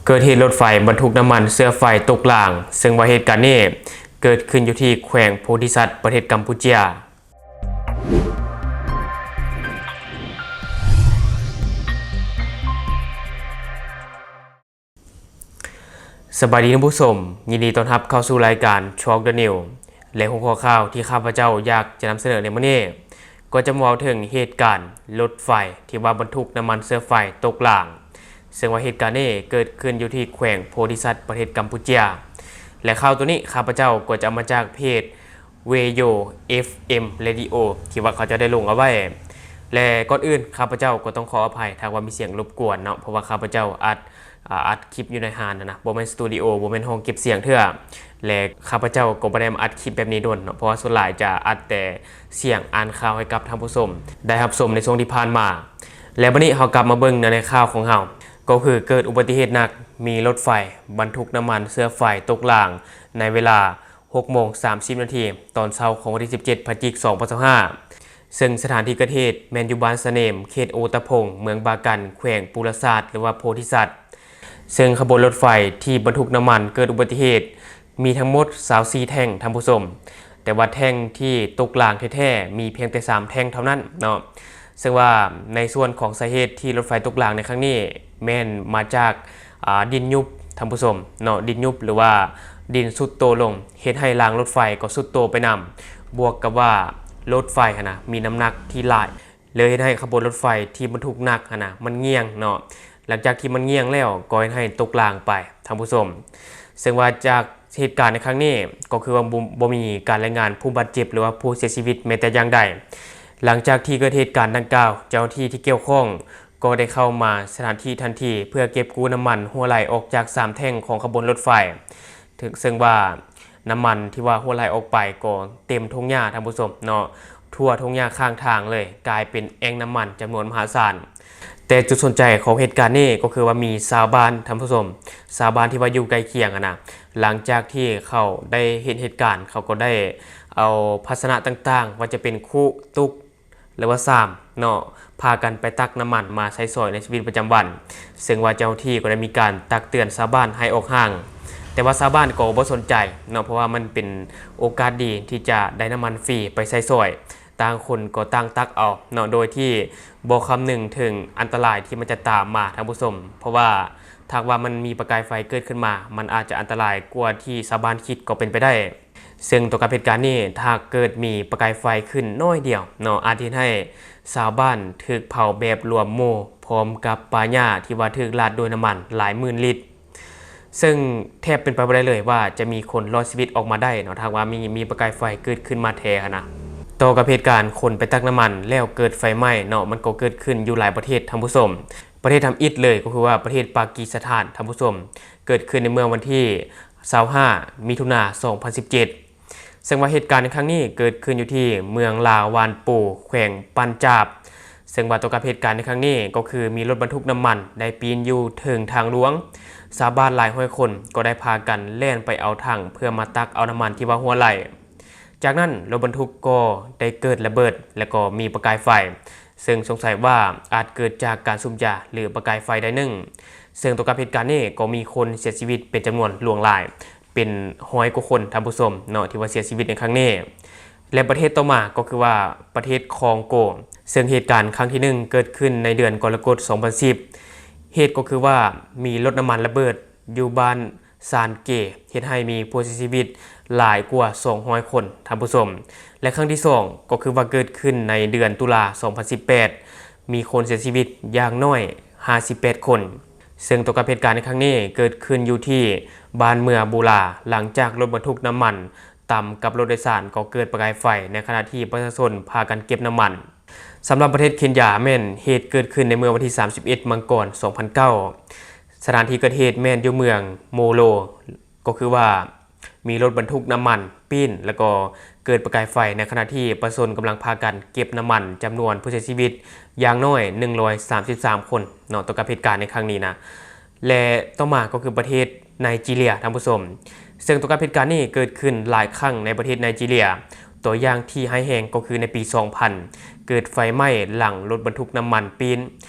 ເກີດເຫດລົດໄຟບັນທຸກນ້ຳມັນເຊື້ອໄຟຕົກລາງ, ເຊິ່ງວ່າເຫດການນີ້ເກີດຂຶ້ນຢູ່ທີ່ແຂວງໂພທິສັດ ປະເທດກຳປູເຈຍ. ສະບາຍດີທ່ານຜູ້ຊົມ, ຍິນດີຕ້ອນຮັບເຂົ້າສູ່ລາຍການ Talk the News ແລະ ຫົວຂໍ້ຂ່າວທີ່ຂ້າພະເຈົ້າຢາກຈະນຳສະເໜີໃນມື້ນີ້ ກໍຈະມາເວົ້າເຖິງເຫດການລົດໄຟທີ່ວ່າບັນທຸກນ້ຳມັນເຊື້ອໄຟຕົກລາງ, ເຊິ່ງວ່າເຫດການນີ້ເກີດຂຶ້ນຢູ່ທີ່ແຂວງໂພທິສັດ ປະເທດກຳປູເຈຍ ແລະ ຂ່າວໂຕນີ້ຂ້າພະເຈົ້າກໍຈະເອົາມາຈາກເພຈ Veyo ເອັຟ ເອັມ Radio ທີ່ວ່າເຂົາເຈົ້າໄດ້ລົງເອົາໄວ້. ແລະ ກ່ອນອື່ນຂ້າພະເຈົ້າກໍຕ້ອງຂໍອະໄພຖ້າວ່າມີສຽງລົບກວນເນາະ, ເພາະວ່າຂ້າພະເຈົ້າອັດ ອາ ອັດຄລິບຢູ່ໃນຮ້ານຫັ້ນນະ, ບໍ່ແມ່ນສະຕູດິໂອ, ບໍ່ແມ່ນຫ້ອງເກັບສຽງເທື່ອ ແລະ ຂ້າພະເຈົ້າກໍບໍ່ໄດ້ມາອັດຄລິບແບບນີ້ດົນເນາະ, ເພາະວ່າສ່ວນຫຼາຍຈະອັດແຕ່ສຽງອ່ານຂ່າວໃຫ້ກັບທ່ານຜູ້ຊົມໄດ້ຮັບຊົມໃນຊ່ວງທີ່ຜ່ານມາ. ແລະ ບັດນີ້ເຮົາກັບມາເບິ່ງໃນ ໃນຂ່າວຂອງເຮົາ, ກໍຄືເກີດອຸບັດຕິເຫດໜັກ, ມີລົດໄຟບັນທຸກນ້ຳມັນເຊື້ອໄຟຕົກລາງໃນເວລາ ຫົກໂມງສາມສິບນາທີ ຕອນເຊົ້າຂອງວັນທີສິບເຈັດ ພະຈິກ ສອງພັນຊາວຫ້າ ເຊິ່ງສະຖານທີ່ເກີດເຫດແມ່ນຢູ່ບ້ານສະເໜມ ເຂດໂອຕະພົງ ເມືອງບາກັນ ແຂວງປຸລະສາດ ຫຼືວ່າໂພທິສັດ, ເຊິ່ງຂະບວນລົດໄຟທີ່ບັນທຸກນ້ຳມັນເກີດອຸບັດຕິເຫດມີທັງໝົດຊາວສີ່ແທ່ງທ່ານຜູ້ຊົມ, ແຕ່ວ່າແທ່ງທີ່ຕົກລາງແທ້ໆມີພຽງແຕ່ສາມແທ່ງເທົ່ານັ້ນເນາະ. ເຊິ່ງວ່າໃນສ່ວນຂອງສາເຫດທີ່ລົດໄຟຕົກລາງໃນຄັ້ງນີ້ ແມ່ນມາຈາກ ອາ ດິນຍຸບທ່ານຜູ້ຊົມເນາະ, ດິນຍຸບ ຫຼືວ່າດິນຊຸດໂຕລົງ ເຮັດໃຫ້ລາງລົດໄຟກໍຊຸດໂຕໄປນຳ, ບວກກັບວ່າລົດໄຟຫັ້ນນະມີນ້ຳໜັກທີ່ຫຼາຍ ເລີຍເຮັດໃຫ້ຂະບວນລົດໄຟທີ່ບັນທຸກໜັກຫັ້ນນະມັນງ່ຽງເນາະ, ຫຼັງຈາກທີ່ມັນງ່ຽງແລ້ວກໍເຮັດໃຫ້ຕົກລາງໄປທ່ານຜູ້ຊົມ. ເຊິ່ງວ່າຈາກເຫດການໃນຄັ້ງນີ້ກໍຄືວ່າບໍ່ ບໍ່ມີການລາຍງານຜູ້ບາດເຈັບ ຫຼືວ່າຜູ້ເສຍຊີວິດແມ້ແຕ່ຢ່າງໃດ. ຫຼັງຈາກທີ່ເກີດເຫດການດັ່ງກ່າວ, ເຈົ້າໜ້າທີ່ທີ່ກ່ຽວຂ້ອງ ກໍໄດ້ເຂົ້າມາສະຖານທີ່ທັນທີ ເພື່ອເກັບກູ້ນ້ຳມັນຮົ່ວໄຫຼອອກຈາກສາມແທ່ງຂອງຂະບວນລົດໄຟ, ເຊິ່ງວ່ານ້ຳມັນທີ່ວ່າຮົ່ວໄຫຼອອກໄປກໍເຕັມທົ່ງຫຍ້າທ່ານຜູ້ຊົມເນາະ, ທົ່ວທົ່ງຫຍ້າຂ້າງທາງເລີຍ, ກາຍເປັນແອ່ງນ້ຳມັນຈຳນວນມະຫາສານ. ແຕ່ຈຸດສົນໃຈຂອງເຫດການນີ້ກໍຄືວ່າມີຊາວບ້ານທ່ານຜູ້ຊົມ, ຊາວບ້ານທີ່ວ່າຢູ່ໃກ້ຄຽງຫັ້ນນະ, ຫຼັງຈາກທີ່ເຂົາໄດ້ເຫັນເຫດການ ເຂົາກໍໄດ້ເອົາພາຊະນະຕ່າງໆ ວ່າຈະເປັນຄຸ ຕຸກ ຫຼືວ່າຊາມເນາະ ພາກັນໄປຕັກນ້ຳມັນມາໃຊ້ສອຍໃນຊີວິດປະຈຳວັນ, ເຊິ່ງວ່າເຈົ້າໜ້າທີ່ກໍໄດ້ມີການຕັກເຕືອນຊາວບ້ານໃຫ້ອອກຫ່າງ, ແຕ່ວ່າຊາວບ້ານກໍບໍ່ສົນໃຈເນາະ, ເພາະວ່າມັນເປັນໂອກາດດີທີ່ຈະໄດ້ນ້ຳມັນຟຣີໄປໃຊ້ສອຍ, ຕ່າງຄົນກໍຕ່າງຕັກເອົາເນາະ ໂດຍທີ່ບໍ່ຄຳນຶງເຖິງອັນຕະລາຍທີ່ມັນຈະຕາມມາທ່ານຜູ້ຊົມ, ເພາະວ່າຖ້າຫາກວ່າມັນມີປະກາຍໄຟເກີດຂຶ້ນມາ ມັນອາດຈະອັນຕະລາຍກວ່າທີ່ຊາວບ້ານຄິດກໍເປັນໄປໄດ້. ເຊິ່ງຕໍ່ກັບເຫດການນີ້ ຖ້າເກີດມີປະກາຍໄຟຂຶ້ນໜ້ອຍດຽວເນາະ ອາດເຮັດໃຫ້ຊາວບ້ານຖືກເຜົາແບບລວມໝູ່ ພ້ອມກັບປ່າຫຍ້າທີ່ວ່າຖືກລາດດ້ວຍນ້ຳມັນຫຼາຍໝື່ນລິດ, ເຊິ່ງແທບເປັນໄປບໍ່ໄດ້ເລີຍວ່າຈະມີຄົນລອດຊີວິດອອກມາໄດ້ເນາະ ຖ້າຫາກວ່າມີ ມີປະກາຍໄຟເກີດຂຶ້ນມາແທ້ຫັ້ນນະ. ຕໍ່ກັບເຫດການຄົນໄປຕັກນ້ຳມັນແລ້ວເກີດໄຟໄໝ້ເນາະ ມັນກໍເກີດຂຶ້ນຢູ່ຫຼາຍປະເທດທ່ານຜູ້ຊົມ. ປະເທດທຳອິດເລີຍກໍຄືວ່າປະເທດປາກີສະຖານທ່ານຜູ້ຊົມ, ເກີດຂຶ້ນໃນເມື່ອວັນທີຊາວຫ້າ ມິຖຸນາ ສອງພັນສິບເຈັດ, ເຊິ່ງວ່າເຫດການໃນຄັ້ງນີ້ເກີດຂຶ້ນຢູ່ທີ່ເມືອງລາວວານປູ ແຂວງປັນຈາບ, ເຊິ່ງວ່າຕໍ່ກັບເຫດການໃນຄັ້ງນີ້ກໍຄືມີລົດບັນທຸກນ້ຳມັນໄດ້ປີນຢູ່ເທິງທາງຫຼວງ, ຊາວບ້ານຫຼາຍຮ້ອຍຄົນກໍໄດ້ພາກັນແລ່ນໄປເອົາຖັງເພື່ອມາຕັກເອົານ້ຳມັນທີ່ວ່າຮົ່ວໄຫຼ. ຈາກນັ້ນລົດບັນທຸກກໍໄດ້ເກີດລະເບີດ ແລະ ກໍມີປະກາຍໄຟ, ເຊິ່ງສົງໄສວ່າອາດເກີດຈາກການສູບຢາ ຫຼື ປະກາຍໄຟໃດໜຶ່ງ, ເຊິ່ງຕໍ່ກັບເຫດການນີ້ກໍມີຄົນເສຍຊີວິດເປັນຈຳນວນຫຼວງຫຼາຍ ເປັນຮ້ອຍກວ່າຄົນທ່ານຜູ້ຊົມເນາະ ທີ່ວ່າເສຍຊີວິດໃນຄັ້ງນີ້. ແລະ ປະເທດຕໍ່ມາກໍຄືວ່າປະເທດຄອງໂກ, ເຊິ່ງເຫດການຄັ້ງທີໜຶ່ງເກີດຂຶ້ນໃນເດືອນກໍລະກົດ ສອງພັນສິບ, ເຫດກໍຄືວ່າມີລົດນ້ຳມັນລະເບີດຢູ່ບ້ານ ຊານເກ ເຮັດໃຫ້ມີຜູ້ເສຍຊີວິດຫຼາຍກວ່າສອງຮ້ອຍຄົນທ່ານຜູ້ຊົມ ແລະ ຄັ້ງທີສອງກໍຄືວ່າເກີດຂຶ້ນໃນເດືອນຕຸລາ ສອງພັນສິບແປດ ມີຄົນເສຍຊີວິດຢ່າງໜ້ອຍຫ້າສິບແປດຄົນ, ເຊິ່ງຕໍ່ກັບເຫດການໃນຄັ້ງນີ້ເກີດຂຶ້ນຢູ່ທີ່ບ້ານເມືອງບູລາ ຫຼັງຈາກລົດບັນທຸກນ້ຳມັນຕຳກັບລົດໂດຍສານກໍເກີດປະກາຍໄຟ ໃນຂະນະທີ່ປະຊາຊົນພາກັນເກັບນ້ຳມັນ. ສຳລັບປະເທດເຄນຢາແມ່ນເຫດເກີດຂຶ້ນໃນເມື່ອວັນທີສາມສິບເອັດ ມັງກອນ ສອງພັນເກົ້າ, ສະຖານທີ່ເກີດເຫດແມ່ນຢູ່ເມືອງໂມໂລ, ກໍຄືວ່າມີລົດບັນທຸກນ້ຳມັນປີ້ນ ແລ້ວກໍເກີດປະກາຍໄຟ ໃນຂະນະທີ່ປະຊາຊົນກຳລັງພາກັນເກັບນ້ຳມັນ, ຈຳນວນຜູ້ເສຍຊີວິດຢ່າງໜ້ອຍໜຶ່ງຮ້ອຍສາມສິບສາມຄົນເນາະ ຕໍ່ກັບເຫດການໃນຄັ້ງນີ້ນະ. ແລະ ຕໍ່ມາກໍຄືປະເທດໄນຈີເຣຍທ່ານຜູ້ຊົມ, ເຊິ່ງຕໍ່ກັບເຫດການນີ້ເກີດຂຶ້ນຫຼາຍຄັ້ງໃນປະເທດໄນຈີເຣຍ, ຕົວຢ່າງທີ່ຮ້າຍແຮງກໍຄືໃນປີສອງພັນ ເກີດໄຟໄໝ້ຫຼັງລົດບັນທຸກນ້ຳມັນປີ້ນ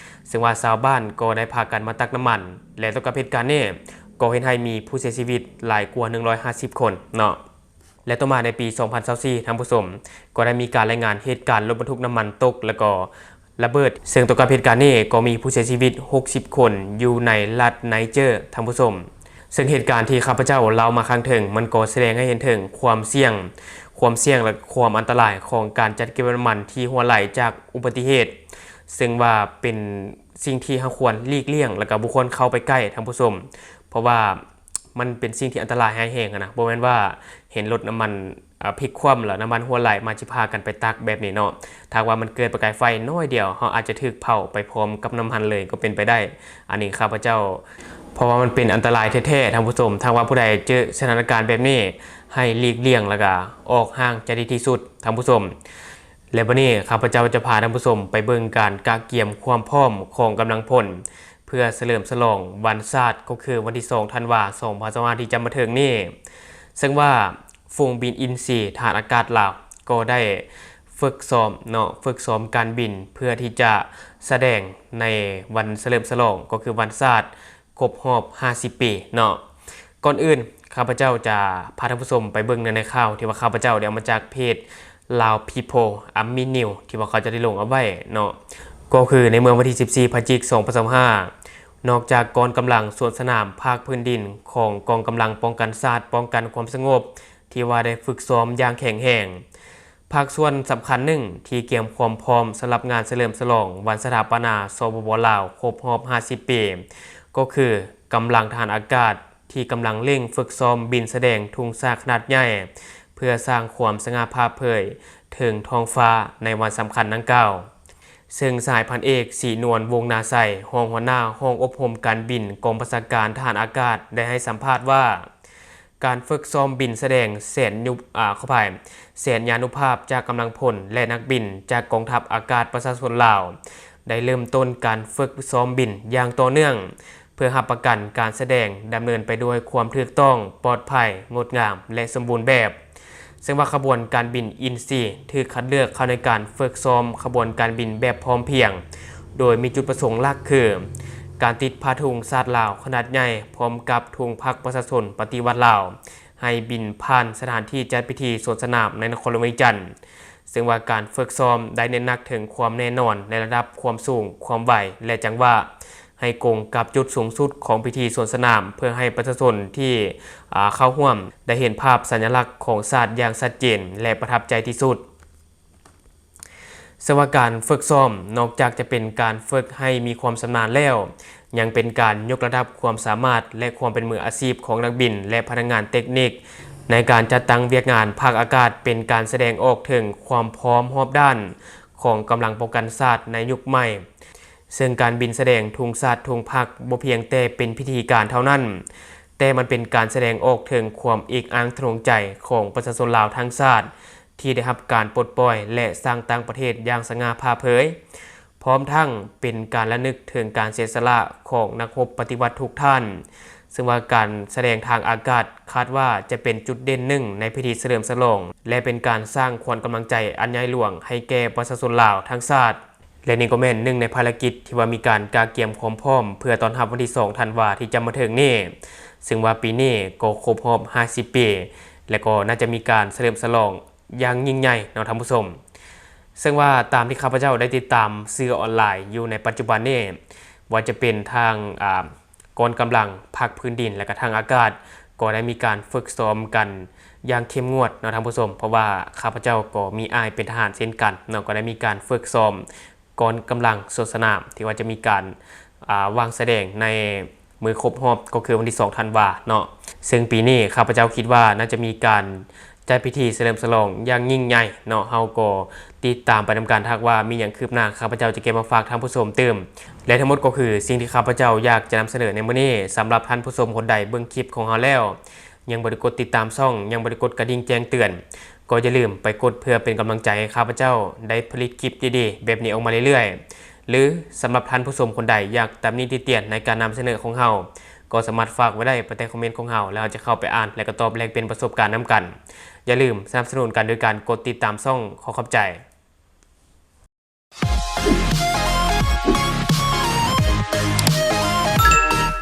ເຊິ່ງວ່າຊາວບ້ານກໍໄດ້ພາກັນມາຕັກນ້ຳມັນ ແລະ ຕໍ່ກັບເຫດການນີ້ກໍເຮັດໃຫ້ມີຜູ້ເສຍຊີວິດຫຼາຍກວ່າໜຶ່ງຮ້ອຍຫ້າສິບຄົນເນາະ. ແລະ ຕໍ່ມາໃນປີສອງພັນຊາວສີ່ ທ່ານຜູ້ຊົມ ກໍໄດ້ມີການລາຍງານເຫດການລົດບັນທຸກນ້ຳມັນຕົກ ແລ້ວກໍລະເບີດ ເຊິ່ງຕໍ່ກັບເຫດການນີ້ກໍມີຜູ້ເສຍຊີວິດຫົກສິບຄົນຢູ່ໃນລັດໄນເຈີ ທ່ານຜູ້ຊົມ. ເຊິ່ງເຫດການທີ່ຂ້າພະເຈົ້າເລົ່າມາຂ້າງເທິງ ມັນກໍສະແດງໃຫ້ເຫັນເຖິງຄວາມສ່ຽງ ຄວາມສ່ຽງ ແລະ ຄວາມອັນຕະລາຍຂອງການຈັດເກັບນ້ຳມັນທີ່ຮົ່ວໄຫຼຈາກອຸບັດຕິເຫດ ເຊິ່ງວ່າເປັນສິ່ງທີ່ເຮົາຄວນຫຼີກລ່ຽງ ແລ້ວກໍບໍ່ຄວນເຂົ້າໄປໃກ້ ທ່ານຜູ້ຊົມ ເພາະວ່າມັນເປັນສິ່ງທີ່ອັນຕະລາຍຮ້າຍແຮງຫັ້ນນະ ບໍ່ແມ່ນວ່າເຫັນລົດນ້ຳມັນ ອາ ພລິກຄວ່ຳ ແລ້ວນ້ຳມັນຮົ່ວໄຫຼມາ ຊິພາກັນໄປຕັກແບບນີ້ເນາະ. ຖ້າວ່າມັນເກີດປະກາຍໄຟໜ້ອຍດຽວ ເຮົາອາດຈະຖືກເຜົາໄປພ້ອມກັບນ້ຳມັນເລີຍກໍເປັນໄປໄດ້. ອັນນີ້ຂ້າພະເຈົ້າ ເພາະວ່າມັນເປັນອັນຕະລາຍແທ້ໆ ທ່ານຜູ້ຊົມ. ຖ້າວ່າຜູ້ໃດເຈີສະຖານະການແບບນີ້ ໃຫ້ຫຼີກລ່ຽງ ແລ້ວກະອອກຫ່າງຈະດີທີ່ສຸດ ທ່ານຜູ້ຊົມ. ແລະ ບັດນີ້ຂ້າພະເຈົ້າຈະພາທ່ານຜູ້ຊົມໄປເບິ່ງການກະກຽມຄວາມພ້ອມຂອງກຳລັງພົນ ເພື່ອສະເຫຼີມສະຫຼອງວັນຊາດ ກໍຄືວັນທີສອງ ທັນວາ ສອງພັນຊາວຫ້າ ທີ່ຈະມາເຖິງນີ້ ເຊິ່ງວ່າ ຝູງບິນອິນຊີທະຫານອາກາດລາວ ກໍໄດ້ຝຶກຊ້ອມເນາະ ຝຶກຊ້ອມການບິນ ເພື່ອທີ່ຈະສະແດງໃນວັນສະເຫຼີມສະຫຼອງ ກໍຄືວັນຊາດຄົບຮອບຫ້າສິບປີເນາະ. ກ່ອນອື່ນ ຂ້າພະເຈົ້າຈະພາທ່ານຜູ້ຊົມໄປເບິ່ງໃນ ໃນຂ່າວທີ່ວ່າຂ້າພະເຈົ້າໄດ້ເອົາມາຈາກເພຈ Lao People Army News ທີ່ວ່າເຂົາເຈົ້າໄດ້ລົງເອົາໄວ້ເນາະ. ກໍຄືໃນເມື່ອວັນທີສິບສີ່ ພະຈິກ ສອງພັນຊາວຫ້າ ນອກຈາກກອງກຳລັງສວນສະໜາມພາກພື້ນດິນຂອງກອງກຳລັງປ້ອງກັນຊາດ ປ້ອງກັນຄວາມສະຫງົບ ທີ່ວ່າໄດ້ຝຶກຊ້ອມຢ່າງແຂງແຮງ. ພາກສ່ວນສຳຄັນໜຶ່ງທີ່ກຽມຄວາມພ້ອມສຳລັບງານສະເຫຼີມສະຫຼອງວັນສະຖາປະນາ ສປປ ລາວ ຄົບຮອບຫ້າສິບປີ ກໍຄືກຳລັງທະຫານອາກາດທີ່ກຳລັງເລັ່ງຝຶກຊ້ອມບິນສະແດງທຸງຊາດຂະໜາດໃຫຍ່ ເພື່ອສ້າງຄວາມສະຫງ່າຜ່າເຜີຍເທິງທ້ອງຟ້າໃນວັນສຳຄັນດັ່ງກ່າວ. ເຊິ່ງສະຫາຍພັນເອກ ສີນວນ ວົງນາໄຊ ຮອງຫົວໜ້າຫ້ອງອົບຮົມການບິນ ກອງບັນຊາການທະຫານອາກາດ ໄດ້ໃຫ້ສຳພາດວ່າ ການຝຶກຊ້ອມບິນສະແດງແສນຍຸ ອາ ຂໍອະໄພ ແສນຍານຸພາບຈາກກຳລັງພົນ ແລະ ນັກບິນຈາກກອງທັບອາກາດປະຊາຊົນລາວ ໄດ້ເລີ່ມຕົ້ນການຝຶກຊ້ອມບິນຢ່າງຕໍ່ເນື່ອງ ເພື່ອຮັບປະກັນການສະແດງດຳເນີນໄປດ້ວຍຄວາມຖືກຕ້ອງ, ປອດໄພ, ງົດງາມ ແລະ ສົມບູນແບບ. ເຊິ່ງວ່າຂະບວນການບິນອິນຊີຖືກຄັດເລືອກເຂົ້າໃນການຝຶກຊ້ອມຂະບວນການບິນແບບພ້ອມພຽງ ໂດຍມີຈຸດປະສົງຫຼັກຄື ການຕິດຜ້າທຸງຊາດລາວຂະໜາດໃຫຍ່ ພ້ອມກັບທຸງພັກປະຊາຊົນປະຕິວັດລາວ ໃຫ້ບິນຜ່ານສະຖານທີ່ຈັດພິທີສວນສະໜາມໃນນະຄອນຫຼວງວຽງຈັນ. ເຊິ່ງວ່າການຝຶກຊ້ອມໄດ້ເນັ້ນໜັກເຖິງຄວາມແນ່ນອນໃນລະດັບຄວາມສູງ, ຄວາມໄວ ແລະ ຈັງຫວະ ໃຫ້ກົງກັບຈຸດສູງສຸດຂອງພິທີສວນສະໜາມ ເພື່ອໃຫ້ປະຊາຊົນທີ່ ອາ ເຂົ້າຮ່ວມໄດ້ເຫັນພາບສັນຍະລັກຂອງຊາດຢ່າງຊັດເຈນ ແລະ ປະທັບໃຈທີ່ສຸດ. ເຊິ່ງວ່າການຝຶກຊ້ອມນອກຈາກຈະເປັນການຝຶກໃຫ້ມີຄວາມຊຳນານແລ້ວ ຍັງເປັນການຍົກລະດັບຄວາມສາມາດ ແລະ ຄວາມເປັນມືອາຊີບຂອງນັກບິນ ແລະ ພະນັກງານເຕັກນິກ ໃນການຈັດຕັ້ງວຽກງານພາກອາກາດ ເປັນການສະແດງອອກເຖິງຄວາມພ້ອມຮອບດ້ານຂອງກຳລັງປ້ອງກັນຊາດໃນຍຸກໃໝ່. ເຊິ່ງການບິນສະແດງທຸງຊາດທຸງພັກບໍ່ພຽງແຕ່ເປັນພິທີການເທົ່ານັ້ນ, ແຕ່ມັນເປັນການສະແດງອອກເຖິງຄວາມເອກອ້າງທະນົງໃຈຂອງປະຊາຊົນລາວທັງຊາດ ທີ່ໄດ້ຮັບການປົດປ່ອຍ ແລະ ສ້າງຕັ້ງປະເທດຢ່າງສະຫງ່າຜ່າເຜີຍ, ພ້ອມທັງເປັນການລະນຶກເຖິງການເສຍສະຫຼະຂອງນັກຮົບປະຕິວັດທຸກທ່ານ. ເຊິ່ງວ່າການສະແດງທາງອາກາດຄາດວ່າຈະເປັນຈຸດເດັ່ນໜຶ່ງໃນພິທີສະເຫຼີມສະຫຼອງ ແລະ ເປັນການສ້າງຂວັນກຳລັງໃຈອັນໃຫຍ່ຫຼວງໃຫ້ແກ່ປະຊາຊົນລາວທັງຊາດ. ແລະ ນີ້ກໍແມ່ນໜຶ່ງໃນພາລະກິດທີ່ວ່າມີການກະກຽມຄວາມພ້ອມເພື່ອຕ້ອນຮັບວັນທີສອງ ທັນວາ ທີ່ຈະມາເຖິງນີ້, ເຊິ່ງວ່າປີນີ້ກໍຄົບຮອບຫ້າສິບປີ ແລະ ກໍໜ້າຈະມີການສະເຫຼີມສະຫຼອງຢ່າງຍິ່ງໃຫຍ່ເນາະທ່ານຜູ້ຊົມ. ເຊິ່ງວ່າຕາມທີ່ຂ້າພະເຈົ້າໄດ້ຕິດຕາມສື່ອອນລາຍຢູ່ໃນປັດຈຸບັນນີ້, ວ່າຈະເປັນທາງ ອາ ກອງກຳລັງພາກພື້ນດິນ ແລະ ກະທາງອາກາດ ກໍໄດ້ມີການຝຶກຊ້ອມກັນຢ່າງເຂັ້ມງວດເນາະທ່ານຜູ້ຊົມ, ເພາະວ່າຂ້າພະເຈົ້າກໍມີອ້າຍເປັນທະຫານເຊັ່ນກັນເນາະ, ກໍໄດ້ມີການຝຶກຊ້ອມກອງກຳລັງສວນສະໜາມ ທີ່ວ່າຈະມີການ ອາ ວາງສະແດງໃນມື້ຄົບຮອບ ກໍຄືວັນທີສອງ ທັນວາເນາະ. ເຊິ່ງປີນີ້ຂ້າພະເຈົ້າຄິດວ່າໜ້າຈະມີການ ຈັດພິທີສະເຫຼີມສະຫຼອງຢ່າງຍິ່ງໃຫຍ່ເນາະ, ເຮົາກໍຕິດຕາມໄປນຳກັນ. ຫາກວ່າມີຫຍັງຄືບໜ້າ ຂ້າພະເຈົ້າຈະເກັບມາຝາກທ່ານຜູ້ຊົມຕື່ມ. ແລະ ທັງໝົດກໍຄືສິ່ງທີ່ຂ້າພະເຈົ້າຢາກຈະນຳສະເໜີໃນມື້ນີ້. ສຳລັບທ່ານຜູ້ຊົມຄົນໃດເບິ່ງຄລິບຂອງເຮົາແລ້ວ ຍັງບໍ່ໄດ້ກົດຕິດຕາມຊ່ອງ, ຍັງບໍ່ໄດ້ກົດກະດິ່ງແຈ້ງເຕືອນ, ກໍຢ່າລືມໄປກົດເພື່ອເປັນກຳລັງໃຈໃຫ້ຂ້າພະເຈົ້າໄດ້ຜະລິດຄລິບດີໆແບບນີ້ອອກມາເລື້ອຍໆ. ຫຼື ສຳລັບທ່ານຜູ້ຊົມຄົນໃດຢາກຕຳໜິຕິຕຽນໃນການນຳສະເໜີຂອງເຮົາ, ກໍສາມາດຝາກໄວ້ໄດ້ພາຍໃຕ້ຄອມເມັນຂອງເຮົາ, ແລ້ວເຮົາຈະເຂົ້າໄປອ່ານ ແລະ ກໍຕອບແລກປ່ຽນປະສົບການນຳກັນ. ຢ່າລືມສະໜັບສະໜູນກັນໂດຍການກົດຕິດຕາມຊ່ອງ. ຂໍຂອບໃຈ.